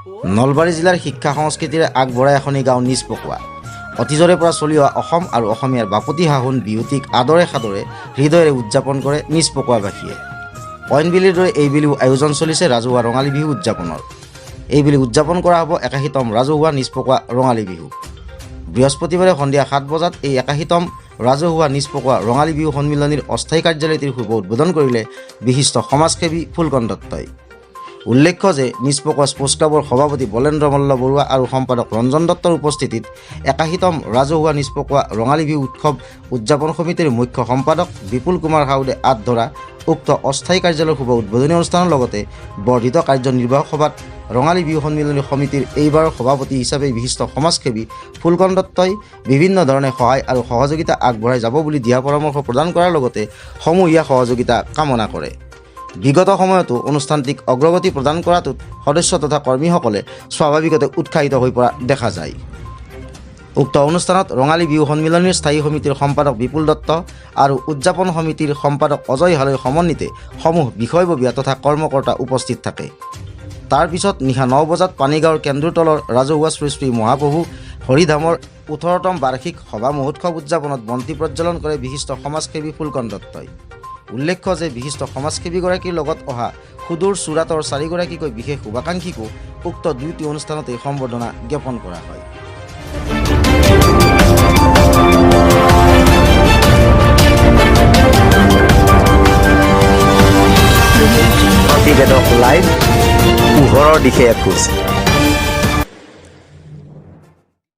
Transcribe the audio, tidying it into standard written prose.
নলবাৰী জিলাৰ শিক্ষা সংস্কৃতিৰে আগবঢ়া এখনি গাঁও নিজ পকোৱা। অতীজৰে পৰা চলি অহা অসম আৰু অসমীয়াৰ বাপতি সাহোন বিহুটিক আদৰে সাদৰে হৃদয়েৰে উদযাপন কৰে নিজ পকোৱাবাসীয়ে। অইন বেলিৰ দৰে এইবেলিও আয়োজন চলিছে ৰাজহুৱা ৰঙালী বিহু উদযাপনৰ। এইবেলি উদযাপন কৰা হ'ব 81তম ৰাজহুৱা নিজ পকোৱা ৰঙালী বিহু। বৃহস্পতিবাৰে সন্ধিয়া 7 বজাত এই 81তম ৰাজহুৱা নিজ পকোৱা ৰঙালী বিহু সন্মিলনীৰ অস্থায়ী কাৰ্যালয়টিৰ শুভ উদ্বোধন কৰিলে বিশিষ্ট সমাজসেৱী ফুলকন দত্তই। উল্লেখ্য যে নিজ পকোৱা স্পৰ্টছ ক্লাবৰ সভাপতি বলেন্দ্ৰ মল্ল বৰুৱা আৰু সম্পাদক ৰঞ্জন দত্তৰ উপস্থিতিত 81তম ৰাজহুৱা নিজ পকোৱা ৰঙালী বিহু উৎসৱ উদযাপন সমিতিৰ মুখ্য সম্পাদক বিপুল কুমাৰ সাউদে আঁত ধৰা উক্ত অস্থায়ী কাৰ্যালয়ৰ শুভ উদ্বোধনী অনুষ্ঠানৰ লগতে বৰ্ধিত কাৰ্যনিৰ্বাহক সভাত ৰঙালী বিহু সন্মিলনী সমিতিৰ এইবাৰৰ সভাপতি হিচাপে বিশিষ্ট সমাজসেৱী ফুলকন দত্তই বিভিন্ন ধৰণে সহায় আৰু সহযোগিতা আগবঢ়াই যাব বুলি দিহা পৰামৰ্শ প্ৰদান কৰাৰ লগতে সমূহীয়া সহযোগিতা কামনা কৰে। বিগত সময়তো অনুষ্ঠানটিক অগ্ৰগতি প্ৰদান কৰাটোত সদস্য তথা কৰ্মীসকলে স্বাভাৱিকতে উৎসাহিত হৈ পৰা দেখা যায়। উক্ত অনুষ্ঠানত ৰঙালী বিহু সন্মিলনীৰ স্থায়ী সমিতিৰ সম্পাদক বিপুল দত্ত আৰু উদযাপন সমিতিৰ সম্পাদক অজয় হালৈ সমন্বিতে সমূহ বিষয়ববীয়া তথা কৰ্মকৰ্তা উপস্থিত থাকে। তাৰ পিছত নিশা 9 বজাত পানীগাঁৱৰ কেন্দ্ৰতলৰ ৰাজহুৱা শ্ৰী শ্ৰী মহাপ্ৰভু হৰিধামৰ 18তম বাৰ্ষিক সভা মহোৎসৱ উদযাপনত বন্তি প্ৰজ্বলন কৰে বিশিষ্ট সমাজসেৱী ফুলকন দত্তই। উল্লেখ্য যে বিশিষ্ট সমাজসেৱীগৰাকীৰ লগত অহা সুদূৰ চুৰাটৰ চাৰিগৰাকীকৈ বিশেষ শুভাকাংক্ষীকো উক্ত দুয়োটি অনুষ্ঠানতেই সম্বৰ্ধনা জ্ঞাপন কৰা হয়। প্ৰতিবেদক লাইভ, পোহৰৰ দিশে এখোজ।